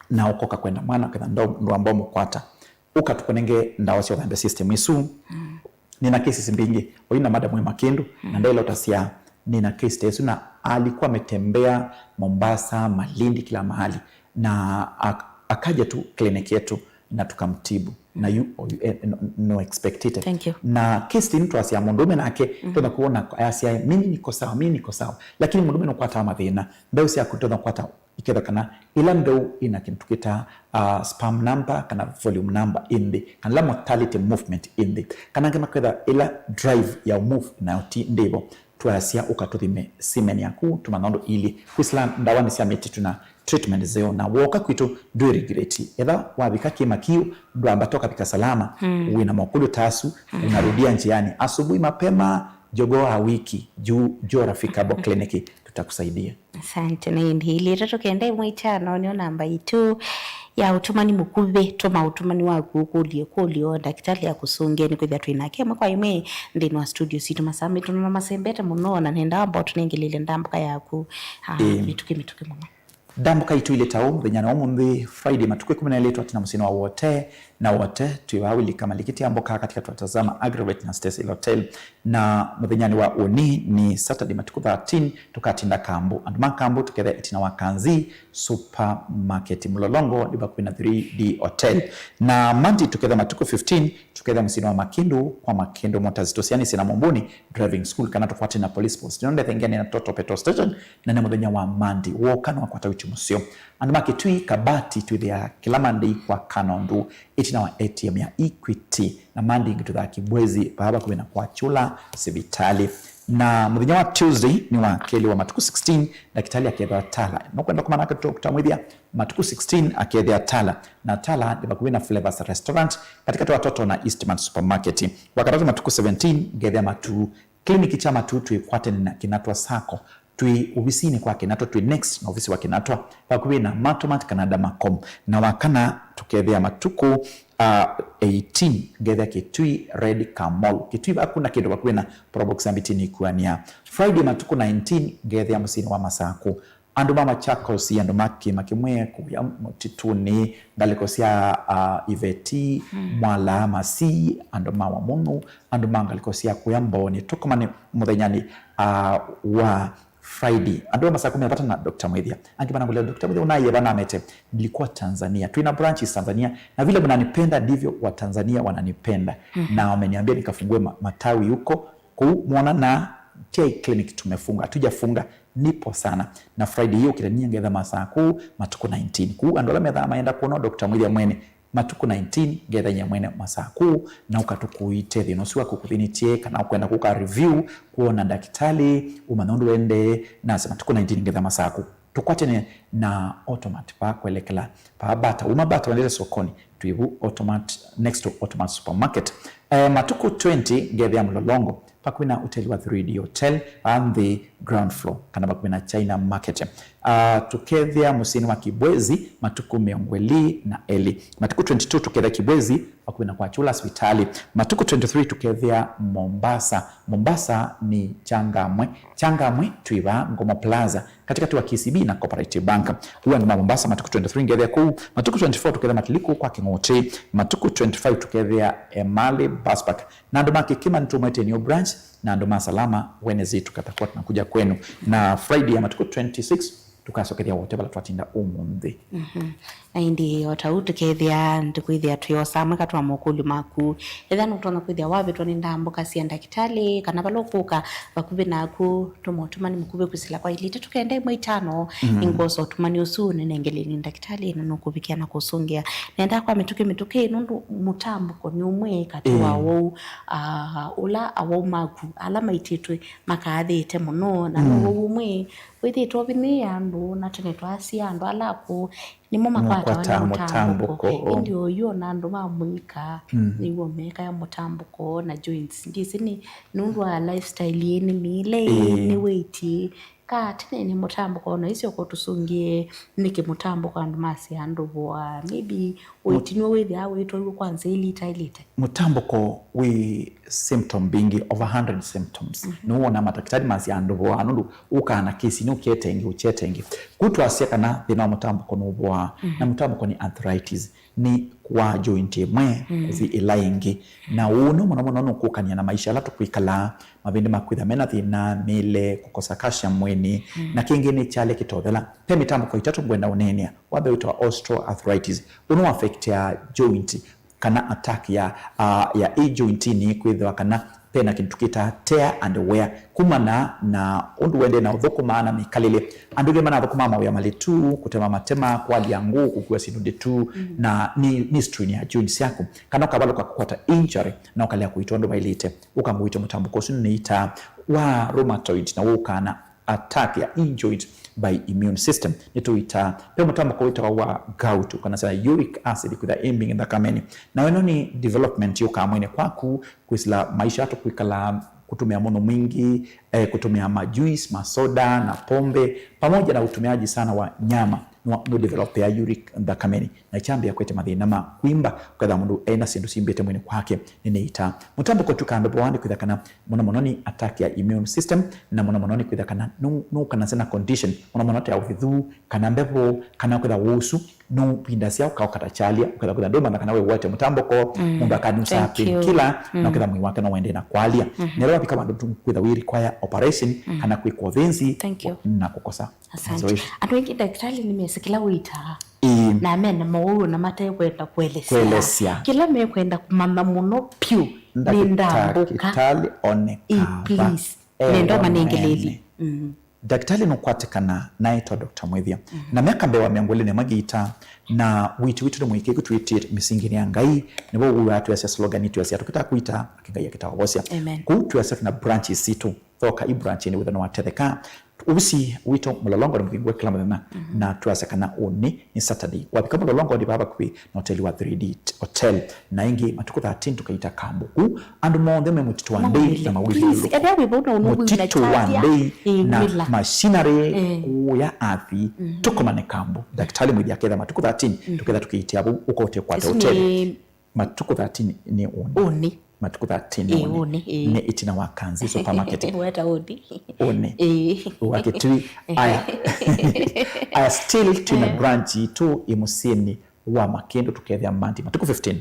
na ũkoka kwenda mwana ketha ndo ndwamba ũmũkwata. Ũka tũkũnenge ndawa sya ũthambia system isu. Mm. Nina cases mbingĩ. Oyu na madam wĩ Makindu, na mm, ndailota sya nina case ta isu, na alikuwa ametembea Mombasa, Malindi, kila mahali, na ak-, akaja tu clinic yetu na tukamtibu. Na yu, oyu, eh, no, no expected. Thank you. Na case ĩno twasya mũndũũme nake, mm, twenda kuona asya, "Mimi niko sawa, mimi niko sawa." Lakini mũndũũme nũkwata mathĩna. Mbeũ syaku twenda kwata ikethwa kana ĩla mbeũ ĩna kĩndũ tũkĩtaa, uh, sperm number kana volume number ĩ nthĩ, kana ĩla mortality movement ĩ nthĩ, kana angĩ makethwa ĩla drive ya move nayo ti ndĩvo. Twasya ũka tũthime semen yaku, tũmanya ũndũ ilĩ. Kwĩsĩla ndawa nĩ sya mĩtitũ na treatment nzeo, na woka kwitũ ndwĩ regret. Etha wavika kĩma kiu, ndwambata ũkavika salama, mm, wĩna makũlyo ta asu, mm, unarudia njiani. Asubuhi mapema, jogoo wa wiki, juu, juu Rafika Bo Clinic, tutakusaidia. Asante. Na ĩndĩ ilĩ itatũ kenda ĩmwe itano nĩyo namba itũ ya ũtũmani mũkuvĩ. Tũma ũtũmani waku ũkũlye kũlyo, ndakĩtalĩ akũsũngĩe nĩkwĩthĩa twĩ nake ĩmwe kwa ĩmwe nthĩnĩ wa studio sitũ. Masaa maitũ nĩmasembete mũno, na nenda wamba ũtũnengelele ndambũka yaku, ah, ĩĩ, mĩtũkĩ mĩtũkĩ mũno. Ndambũka itũ ilĩ ta ũũ mũthenyanĩ wa ũmũnthĩ Friday, matukũ ĩkũmi na elĩ twatĩ na mũsyĩnĩ wa Wote, na Wote twĩ vaa wĩlika malikiti ya mboka katika twatazama Agrovet na Stacy Hotel. Na mũthenyanĩ wa ũnĩ nĩ Saturday, matukũ thirteen, tũkatinda Kambu. Andũ ma Kambu tũkethĩa ĩtina wa Kanzi Supermarket, Mlolongo, nĩ vakuvĩ na three D Hotel. Na Monday tũkethĩa matukũ fifteen, tũkethĩa mũsyĩnĩ wa Makindu kwa Makindu Motors, tũsianĩsye na Mumbuni Driving School, kana tũkwate na Police Post. Nĩno ndethengeanĩa na Total Petrol Station, na nĩ mũthenya wa Monday. Woka nĩwakwata wĩti mũseo. Andũ ma Kitui Kabati twĩthĩaa kĩla Monday kwa Kanondu, ĩtina wa A T M ya Equity, na Monday ĩngĩ twĩthaa Kibwezi, vaa vakuvĩ na kwa Chula sivitali. Na mũthenya wa Tuesday nĩ wa kelĩ wa matukũ sixteen, ndakĩtalĩ akethĩwa Tala. Nũkwenda kũmanya kĩndũ tũtamwĩthĩa, matukũ sixteen akethĩa Tala. Na Tala nĩ vakuvĩ na Flavors Restaurant, katikati wa Total na Eastmart Supermarket. Wakatatũ matukũ seventeen ngethĩa Matuu. Kliniki kya Matuu twĩ kwatene na Kinatwa Sacco. Twĩ ovisinĩ kwa Kinatwa, twĩ next na ovisi wa Kinatwa, vakuvĩ na Matomat kana Damacom. Na wakana tũkethĩa matukũ, uh, eighteen ngethĩa Kitui Red Car Mall. Kitui vaku na kĩndũ vakuvĩ na Probox ya Mbitini ikuania. Friday matukũ nineteen ngethĩa mũsyĩnĩ wa Masaku. Andũ ma Machakos, andũ ma kĩma kĩmwe kũya mũtitũnĩ, ngalĩko sya, ah, Iveti, mm, Mwala, Masi, andũ ma Wamũnũ, andũ ma ngalĩko sya kũya Mbooni. Tũkomane mũthenyanĩ, ah, wa Friday. Andũ ma Masaku me vata na Doctor Mwĩthĩa. Angĩ manangũlya, "Doctor Mwĩthĩa, unaye vanamete? Nilikuwa Tanzania." Twĩna branches Tanzania. Na vile mnanipenda ndivyo Watanzania wananipenda. Mm. Na wameniambia nikafungue ma-, matawi huko. Kũu mwona na T I clinic tumefunga, hatujafunga, nipo sana. Na Friday hiyo ũkĩte niĩ ngetha Masaku matukũ nineteen. Kũu andũ ala methaa mayenda kuona Doctor Mwĩthĩa mwene, matukũ nineteen ngetha nyie mwene Masaku, na ũka tũkũite thĩna ũsu waku ũkũthĩnĩtye, kana ũkwenda kũka review, kuona ndakĩtalĩ, ũmanya ũndũ wendee, nase matukũ nineteen ngetha Masaku. Tũkwatene na Automat vaa kwelekela vaa Bata. Uma Bata wendete sokoni, twĩ vu Automat, next to Automat Supermarket. Eh, matukũ twenty ngethĩa Mlolongo, vakuvĩ na hoteli wa three D Hotel, vaa nthĩ ground floor, kana vakuvĩ na China Market. Uh, tũkethĩa mũsyĩnĩ wa Kibwezi matukũ mĩongo ĩlĩ na elĩ. Matukũ twenty-two tũkethĩa Kibwezi vakuvĩ na kwa Chula sivitali. Matukũ twenty-three tũkethĩa Mombasa. Mombasa nĩ Changamwe. Changamwe twĩ vaa Ngomo Plaza, katĩkatĩ wa K C B na Cooperative Bank. Ũu andũ ma Mombasa. Matukũ twenty-three ngethĩa kũu. Matukũ twenty-four tũkethĩa Matiliku kwa Kĩng'ũtĩ. Matukũ twenty-five tũkethĩa Emali Bus Park. Na andũ ma Kĩkĩma nĩtũmwetee new branch, na andũ ma Salama Wednesday tukatakuwa tunakuja kwenu. Na Friday ya matukũ twenty-six tũkasokethya wote vala twatinda ũmũnthĩ. Mhm. Na ĩndĩ o ta ũu tũkethĩa, tũkwĩthĩa twĩ o saa amwe katwa mokũlyo maku. Ethĩa nũtonya kwĩthĩa wavĩtwa nĩ ndambũka sya ndakĩtalĩ, kana vala ũkũka vakuvĩ naku, tũma ũtũmani mũkuvĩ kwĩsĩla kwa ilĩ itatũ kenda ĩmwe itano, mm, nĩngwosa ũtũmani ũsu ũnenengele nĩ ndakĩtalĩ na nũkũvikĩa na kũsũngĩa. Nenda kwa mĩtũkĩ mĩtũkĩ, nũndũ mũtambũko nĩ ũmwe katĩ wa, mm, wou, ah, ũla awau maku ala maitĩtwe makaathĩte mũno, na, mm, nĩ wou ũmwe wĩthĩĩtwe ũvinyĩĩa andũ, na tene twaasie andũ ala akũũ nĩmo makwatawa nĩ, makwata mũtambũko, mũtambũko. Ĩndĩ oyu ona andũ ma mũika, mm, nĩw'o mekae mũtambũko na joints. Ndĩsĩ nĩ nũndũ wa lifestyle ĩĩ, nĩ mĩĩle ĩĩ, ĩĩ, nĩ weight ĩĩ. Ka tene nĩ mũtambũko, ona isyo kũtũsũngĩe nĩkĩ mũtambũko andũ masya andũ voa. Maybe weight nĩw'o wĩthĩawa wĩtwaĩw'e kwa nzĩa ilita ilita. Mũtambũko wĩ symptom mbingĩ, over hundred symptoms. Mhm. Nĩwona matakĩtalĩ masya andũ voa nũndũ ũkaa na kĩsi nĩ ũkete ĩngĩ, ũkyete ĩngĩ. Kũu twasya kana thĩna wa mũtambũko nũvoaa, mhm, na mũtambũko nĩ arthritis, nĩ kũaa joint ĩmwe, mm, kũthi ĩla ĩngĩ. Na ũu nĩ mũno mũno nũkũkany'a na maisha ala tũkwĩkalaa, mavĩndĩ ma kwĩtha mena thĩna, mĩĩle, kũkosa calcium mwĩĩnĩ, mm, na kĩngĩ nĩ kyalĩ kĩtothela. Ve mĩtambũko ĩtatũ ngwenda ũneenea. Wa mbee wĩtawa osteoarthritis. Ũno affectia joint, kana attack ya, ah, ya ĩ joint nĩ kwĩthĩwa kana vena kĩndũ tũkĩtaa tear and wear. Kumana na ũndũ ũendee na ũthũkũma na mĩkalĩle, andũ aingĩ manathũkũmaa mawĩa maletu, kũtema matema, kwalya ngũ, kũkua syĩndũ ndetu, mm, na nĩ, nĩ strain ya joint syaku. Kana ũkavalũka kũkwata injury na ũkalea kũiita ũndũ vaĩlĩte. Ũkamba ũiite mũtambũko ũsu nĩnĩitaa wa rheumatoid, na wũkaa na attack ya injured by immune system. Nĩtũitaa, ve mũtambũko wĩtawa wa gout, kana sya uric acid kwĩtha ĩ mbingĩ nthakamenĩ. Na ĩno nĩ development yũkaa mwĩĩnĩ kwaku, kwĩsĩla maisha tũkwĩkalaa, kũtũmĩa mũno mwingĩ, eh, kũtũmĩa ma juice, masoda na pombe, pamoja na utumiaji sana wa nyama, nũ, nũ develop ya uric nthakamenĩ. Na ikyambĩĩa kwete mathĩna ma kwimba, ũkethĩa mũndũ ena syĩndũ simbĩte mwĩĩnĩ kwake, nĩnĩitaa. Mũtambũko ũtw'ĩkaa ndũvoa nĩ kwĩtha kana mũno mũno nĩ attack ya immune system, na mũno mũno nĩ kwĩtha kana nũ, nũkanasya na condition, mũno mũno ta ya ũthithu, kana mbevo, kana kwĩtha wũsu, nũvindasya ũkaũkata kyalya, ũketha kwĩtha ndũmanya kana wĩwete mũtambũko, mm, mũndũ akanusaa, thank you, painkiller, na, mm, ũketha mwĩĩ wake no wendee na kwalya. Mhm. Nĩla wavika vandũ tu kwĩtha wĩ require operation, mm, kana kwĩkwa ũthĩnzi, thank you, na kũkosa. Asante. Mazoezi. Andũ aingĩ ndakĩtalĩ nĩmesĩ kĩla wĩtaa. Ĩĩ. Na mena maũũ na matekwenda kũelesya. Kũelesya. Kĩla mekwenda kũmanya mũno pyũ nĩ ndambũka. Ndakĩtalĩ one. Ĩĩ, kava please. Nenda ũmanengelelye. Mm. Ndakĩtalĩ nũkwatĩkana naĩtwa Doctor Mwĩthya. Mhm. Na myaka mbee wa mĩongo ĩlĩ nĩ magĩita, na witi witũ nĩ mũĩkĩĩku twĩtĩe mĩsinginĩ ya Ngai, nĩvo ũwaa twĩasya slogan twĩasya tũkĩtaa kwita, akĩ Ngai akĩtaa ũvosya. Amen. Kũu twĩasya twĩna branches sitũ. Thoka i branch-inĩ wĩthwa nĩwatetheka. Ũvisi witũ Mũlolongo nĩ mũvingũe kĩla mũthenya, mhm, na twasya kana ũnĩ nĩ Saturday. Wavika Mũlolongo nĩ vaa vakuvĩ na hoteli wa three D Hotel. Na ĩngĩ matukũ thirteen tũkaita kambu kũu. Andũ monthe me mũtitũ wa Ndei na mawĩlĩlũko. Mũtitũ wa Ndei na machinery, eh, kũya athi. Mhm. Tũkomane kambu. Ndakĩtalĩ Mwĩthya aketha matukũ thirteen, mhm, tũketha tũkĩitia vau, ũkote kwata hoteli. Matukũ thirteen nĩ ũnĩ. Ũnĩ. Matukũ thirteen nĩ, ĩĩ, ũnĩ. Ũnĩ, ĩĩ. Nĩ ĩtina wa Kanzi supermarket. Weta ũnĩ. Ũnĩ. Ĩĩ. Wa Kĩtui. Aya. Aya, still twĩna, eh, branch itũ ĩ mũsyĩnĩ wa Makĩndũ, tũkethĩa Monday. Matukũ fifteen.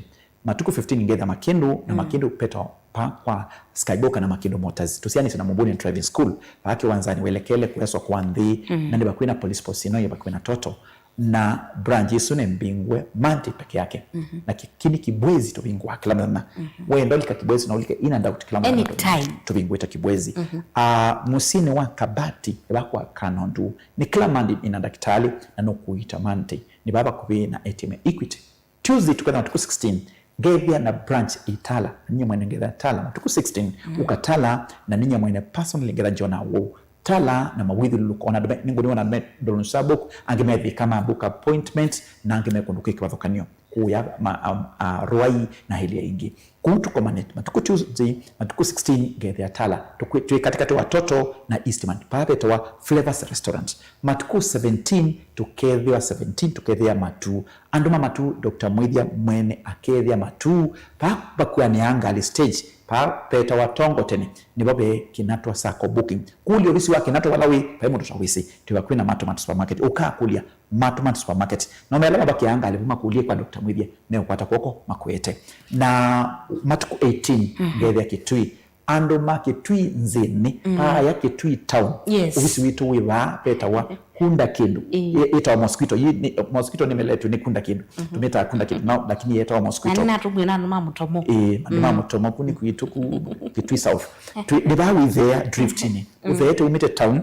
Matukũ fifteen ngetha Makĩndũ, na, mm, Makĩndũ petwa pa kwa Skyboka na Makĩndũ Motors. Tũsianĩsye na Mumbuni Driving School. Vaa kĩwanzanĩ welekele kũeswa kwa nthĩ. Mm. Na nĩ vakuvĩ na police post ĩno yĩ vakuvĩ na Total. Na branch ĩsu nĩ mbingũe Monday peke yake. Mhm. Na ki-, kini Kibwezi tũvingũaa kĩla mũthenya. Mhm. Wenda ũlika Kibwezi na ũlike in and out kĩla mũthenya. Anytime. Tũvingũĩte Kibwezi. Mhm. Ah, mũsyĩnĩ wa Kabati, ĩvakwa Kanondu. Nĩ kĩla Monday ĩna ndakĩtalĩ, na nũkũita Monday. Nĩ vaa vakuvĩ na A T M ya Equity. Tuesday tũkethĩa matukũ sixteen, ngethĩa na branch ĩ Tala, na ninyie mwene ngethĩa Tala, matukũ sixteen, mm, ũka Tala, na ninyie mwene personally ngetha Jonah Woo. Tala na mawĩthyũlũlũko, ona andũ me, nĩngũnĩwona andũ me Ndoloni Sabuk, angĩ me Thika ma book appointment, na angĩ me kũndũ kwĩ kĩvathũkanio. Uya, ma, um, uh, Rwai na ĩlĩ ya ingĩ. Kũu tũkomane matukũ Tuesday, matukũ sixteen ngethĩa Tala, tũkwĩ-, twĩ katĩkatĩ wa Total na Eastman, paa vetawa Flavors Restaurant. Matukũ seventeen tũkethĩwa, seventeen tũkethĩa Matuu. Andũ ma Matuu, Doctor Mwĩthya mwene akethĩa Matuu, paa vakuanĩaa ngalĩ stage, paa vetawa Tongo tene, nĩvo ve Kinatwa Sacco Booking. Kũlya ovisi wa Kinatwa vala wĩ, vai mũndũ ta wĩsĩ, twĩ vakuvĩ na Matomata Supermarket. Ũkakũlya Matomata Supermarket. Na ũmeela mavakeaa ngalĩ vu makũlye kwa Doctor Mwĩthya, meũkwata kw'oko makũete. Na matukũ eighteen, mhm, ngethĩa Kitui. Andũ ma Kitui nzĩnĩ, mm, paaya Kitui town. Yes. Ovisi witũ wĩ vaa vetawa Kunda Kĩndũ. Ĩĩ. Ĩ-, ĩtawa Mosquito. Yĩ nĩ, Mosquito nĩmeletwe nĩ Kunda Kĩndũ. Mhm. Tũmĩtaa Kunda Kĩndũ, no, lakini yetawa Mosquito. Na nĩnatũmwĩa na andũ ma Mũtomo. Ĩĩ, andũ ma, mm, Mũtomo, ku nĩ kwitũ ku Kitui South. Twĩ, nĩ vaa wĩtheea drift-inĩ. Mm. Ũtheete umĩte town,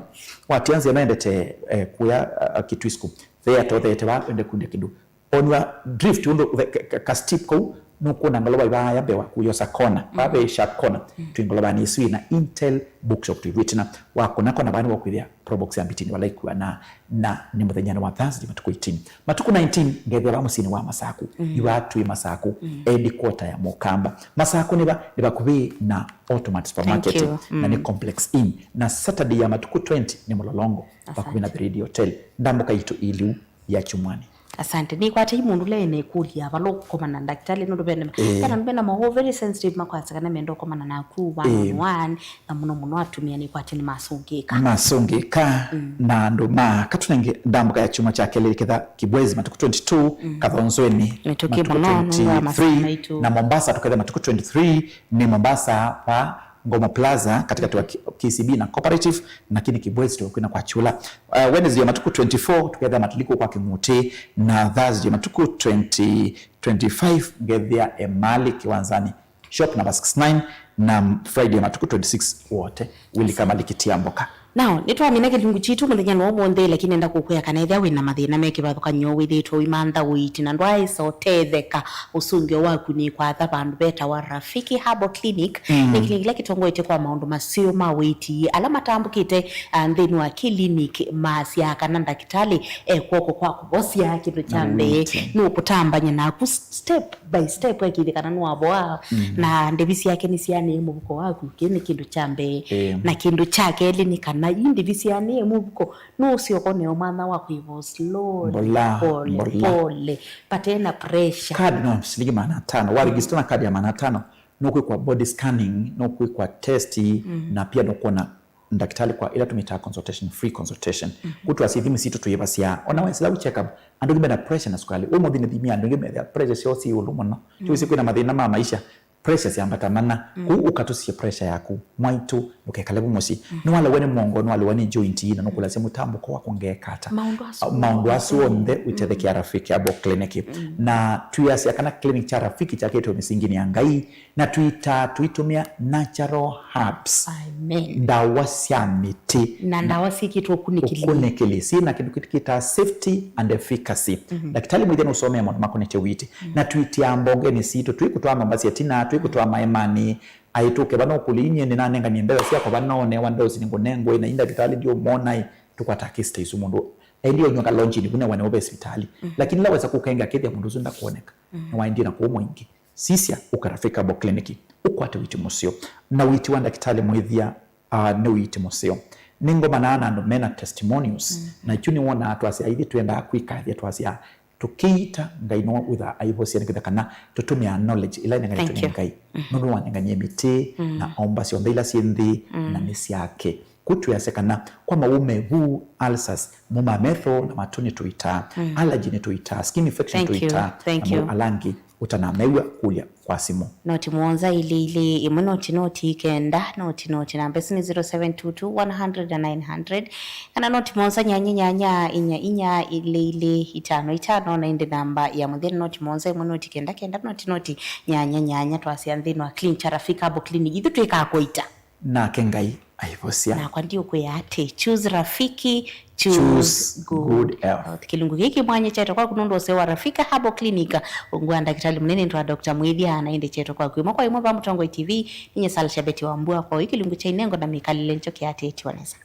watia nzĩa maendete, eh, kuya, ah, Kitui School. Theea to theete vaa wende Kunda Kĩndũ. On your drift, ũndũ ka, ka, ka steep kau, nũkwona ngolova ivaya mbee waku yosa kona, mm, vaa ve sharp corner, mm, twĩ ngolovanĩ ĩsu ĩna Intel Bookshop twĩ vitina. Wakũna kona vaa nĩvo kwĩthĩa Probox ya Mbitini vala ikuana, na nĩ mũthenyanĩ wa Thursday, matukũ eighteen. Matukũ nineteen, ngethĩa vaa mũsyĩnĩ wa Masaku, mm, ivaa twĩ Masaku, mm, headquarter ya Mũkamba. Masaku nĩ va, nĩ vakuvĩ na Automat Supermarket, thank you, na nĩ, mm, Complex Inn. Na Saturday ya matukũ twenty nĩ Mũlolongo, vakuvĩ na, asante, The Reedy Hotel. Ndambũka itũ iliu ya kyumwanĩ. Asante. Nĩkwatei mũndũ ũla ena ĩkũlyo ya vala ũkũkomana na ndakĩtalĩ, nũndũ vena, ĩĩ, vena andũ mena maũvoo very sensitive, makwasya kana menda ũkomana naku one on one, na mũno mũno atumĩa nĩkwatĩ nĩmasũngĩka. Nĩmasũngĩka, mm, na andũ ma katũnenge ndambũka ya kyumwa kya kelĩ ketha Kibwezi matukũ twenty-two, mm, Kathonzweni mĩtũkĩ matukũ mũno nũndũ wa masaa twenty-three, maitũ. Na Mombasa tũketha matukũ twenty-three, nĩ Mombasa va Ngomo Plaza, katikati wa K-, K C B na Cooperative, lakini Kibwezi tũkwina kwa Chula. Uh, Wednesday ya matukũ twenty-four, tũkethĩa Matuliku kwa Kĩng'utĩ, na Thursday ya matukũ twenty, twenty-five, ngethĩa Emali Kiwanzani, shop number sixty-nine, na Friday ya matukũ twenty-six, wote, Willy Kamali Kitiamboka. Now, nĩtwamina kĩlungu kyitu mũthenya wa ũmũnthĩ, lakini nenda kũkwĩa kana ethĩa wĩna mathĩna me kĩvathũkany'o wĩthĩĩtwe ũimantha ũiiti na ndwaĩsa ũtetheka, ũsũngĩo waku nĩ kwatha vandũ vetawa Rafiki Herbal Clinic. Mm. Nĩ kĩlĩngi kĩla kĩtongoetye kwa maũndũ maseo ma ũiiti ala matambũkĩte, ah, nthĩnĩ wa clinic, maasyaa kana ndakĩtalĩ e kw'oko kwa kũvosya. Kĩndũ kya mbee, nũkũtambany'a naku step by step ekĩĩthye kana nĩwavoa, mm, na ndĩvi syake nĩsianĩe mũvuko waku. Kĩĩ nĩ kĩndũ kya mbee. Ĩĩ. Na kĩndũ kya kelĩ nĩ kana ii ndĩvi sianĩe mũvuko, nũũsyoka ũneo mwanya wa kwĩva slowly, mbola, pole, mbola, pole, vate na pressure. Card no silingi maana atano. Wa register na card ya maana atano, nũkwĩkwa body scanning, nũkwĩkwa test, mm, na pia nũkwona ndakĩtalĩ kwa ĩla tũmĩtaa consultation, free consultation. Mm-hmm. Kũtwasya ithimi sitũ tũyĩvasya. Ona wesĩla u check up, andũ angĩ mena pressure na sukali. Ũmũnthĩ nĩthimie andũ angĩ methĩa pressure syoo syĩ ĩũlũ mũno. Mm. Tũĩsĩ kwĩna mathĩna ma maisha, pressure syambata mana. Mm. Kũu ũkatũsisya pressure yaku. Mwaitũ, ndũkekale vu mũsyĩ. Mm. Nĩwalewa nĩ mũongo, nĩwalewa nĩ joint ii, na nũkũlasya mũtambũko waku ngeeka ata. Maũndũ asu, maũndũ asu onthe, mm, ũitethekea Rafiki Herbal Clinic. Mm. Na twĩasya kana clinic kya Rafiki kyakĩtwe mĩsinginĩ ya Ngai, na tũitaa tũitũmĩa natural herbs. Amen. Ndawa sya mĩtĩ. Na ndawa syĩkĩtwe ũkunĩkĩli. Ũkunĩkĩli. Syĩ na kĩndũ kĩtũ kĩtaa safety and efficacy. Mhm. Ndakĩtalĩ Mwĩthya nũsomea maũndũ makonetye ũiiti. Mhm. Na tũitaa mbongenĩ sitũ, twĩkũtwaa mambasya ĩtina, twĩkũtwaa maemanĩ. Aĩtũke vano kũlĩ inyie, nĩnanenganie mbesa syakwa vano, newa ndosi nĩngũnengwe, na ii ndakĩtalĩ ndiũmwona ĩ, tũkwata kĩsita isu mũndũ. Aendie ũnywa kalonjini, vu newa nĩwe ve sivitali. Mhm. Lakini la wesa kũkenga kĩthĩa mũndũ ũsu ndakuoneka. Mhm. Na waendie na kũu mũingĩ. Sisya, ũka Rafiki Herbal Clinic, ũkwate ũiiti mũseo. Na ũiiti wa ndakĩtalĩ Mwĩthya, ah, nĩ ũiiti mũseo. Nĩngomanaa na andũ mena testimonials, mm, na kyu nĩwonaa twasya, ithyĩ twendaa kwĩkathya twasya, tũkĩita Ngai nĩwe wĩthaa aivosya, nĩkwĩtha kana tũtũmĩaa knowledge ĩla ĩnenganĩtwe nĩ Ngai. Mm. Nũndũ nĩwanenganie mĩtĩ, mm, na omba syonthe ila syĩ nthĩ, mm, na nĩ syake. Kũu twĩasya kana kwa mawũme, vu, ulcers, mũma metho na matũ nĩtũitaa, mm, allergy nĩtũitaa, skin infection tũitaa, na maũndũ ala angĩ ũtanamew'a, kũlya kwa simũ. Noti mũonza ilĩ ilĩ ĩmwe noti noti kenda noti noti, namba ĩsu nĩ zero seven two two one hundred na nine hundred, kana noti mũonza nyanya nyanya inya inya ilĩ ilĩ itano itano, na ĩndĩ namba ya mũthya nĩ noti mũonza ĩmwe noti kenda kenda noti noti nyanya nyanya. Twasya nthĩnĩ wa Clean Cha Rafiki Herbal Clinic, ithu twĩkaa kũita. Nake Ngai aivosya. Nakwa ndiũkwĩa atĩ, choose Rafiki, choose, choose good, good health. Health. Kĩlungu gĩkĩ mwanya kyaetwe kwaku nũndũ ũseo wa Rafiki Herbal Clinic, ungu wa ndakĩtalĩ mũnene nĩtawa Doctor Mwĩthya, na ĩndĩ kyaetwe kwaku ĩmwe kwa ĩmwe va Mũtongoi T V, ninye Sal Shabeti wa Mbua, kwa ĩ kĩlungu kya inengo na mĩkalĩle nĩkyo kĩatĩĩtye nesa.